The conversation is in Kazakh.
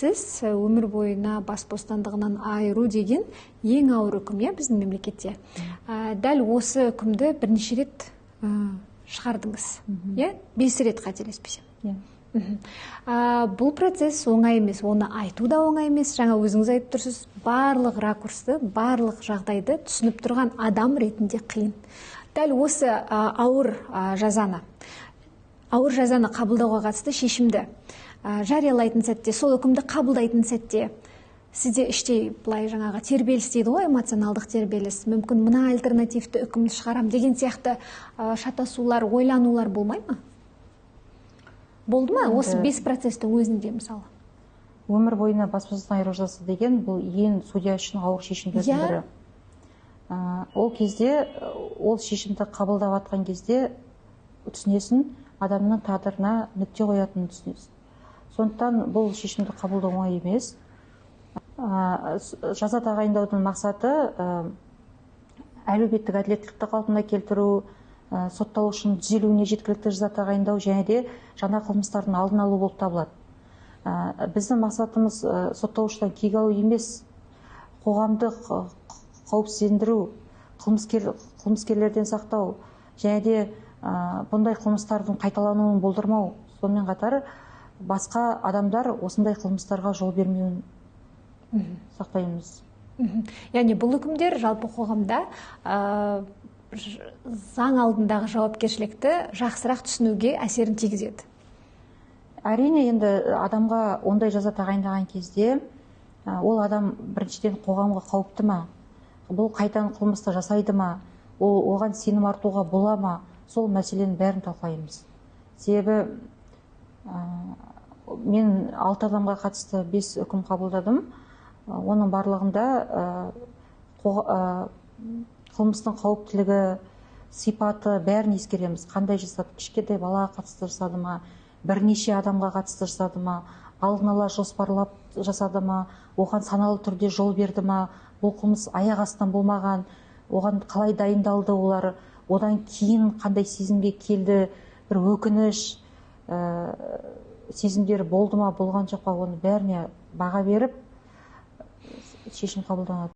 Сіз өмір бойына бас бостандығынан айыру деген ең ауыр үкім, иә, біздің мемлекетте. Дәл осы үкімді бірнеше рет шығардыңыз, иә, 5 рет қателеспесем. Иә. Бұл процесс оңай емес, оны айту да оңай емес. Жаңа өзіңіз айтып тұрсыз, барлық ракурсты, барлық жағдайды түсініп тұрған адам ретінде қиын. Дәл осы ауыр жазаны, ауыр жазаны қабылдауға қатысты шешімді жариялайтын сәтте, сол үкімді қабылдайтын сәтте сізде іштей былай жаңағы тербеліс дейді ғой, эмоционалдық тербеліс, мүмкін мына альтернативті үкімді шығарам деген сияқты шатасулар, ойланулар болмай ма? Болды ма осы 5 процестің өзінде мысалы? Өмір бойына бас бостандығынан айыру жазасы деген бұл ең судья үшін ауыр шешімдердің бірі. Ол кезде, ол шешімді қабылдап атқан кезде түсінесің, адамның тағдырына нүкте қоятынын түсінесің. Сондықтан бұл шешімді қабылдау оңай емес. Жаза тағайындаудың мақсаты әлеуметтік әділеттілікті қалпына келтіру, сотталушының түзелуіне жеткілікті жаза тағайындау және де жаңа қылмыстардың алдын алу болып табылады. Біздің мақсатымыз сотталушыдан кек алу емес, қоғамдық қауіпсіздендіру, қылмыскерлерден сақтау және де бұндай қылмыстардың қайталануын болдырмау, сонымен қатар басқа адамдар осындай қылмыстарға жол бермеуін сақтаймыз. Яғни бұл үкімдер жалпы қоғамда заң алдындағы жауапкершілікті жақсырақ түсінуге әсерін тигізеді. Әрине, енді адамға ондай жаза тағайындаған кезде ол адам біріншіден қоғамға қауіпті ма, бұл қайтадан қылмысты жасайды ма, ол оған сенім артуға бола ма, сол мәселенің бәрін талқылаймыз. Себебі мен 6 адамға қатысты 5 үкім қабылдадым. Оның барлығында қылмыстың қауіптілігі, сипаты бәрін ескереміз. Қандай жасады, кішкентай балаға қатысты жасады ма, бірнеше адамға қатысты жасады ма, алдын ала жоспарлап жасады ма, оған саналы түрде жол берді ма, бұл қылмыс аяқ астынан болмаған, оған қалай дайындалды олар, одан кейін қандай сезімге келді, бір өкініш сезімдері болды ма, болған жоқ па, оның бәріне баға беріп шешім қабылданады.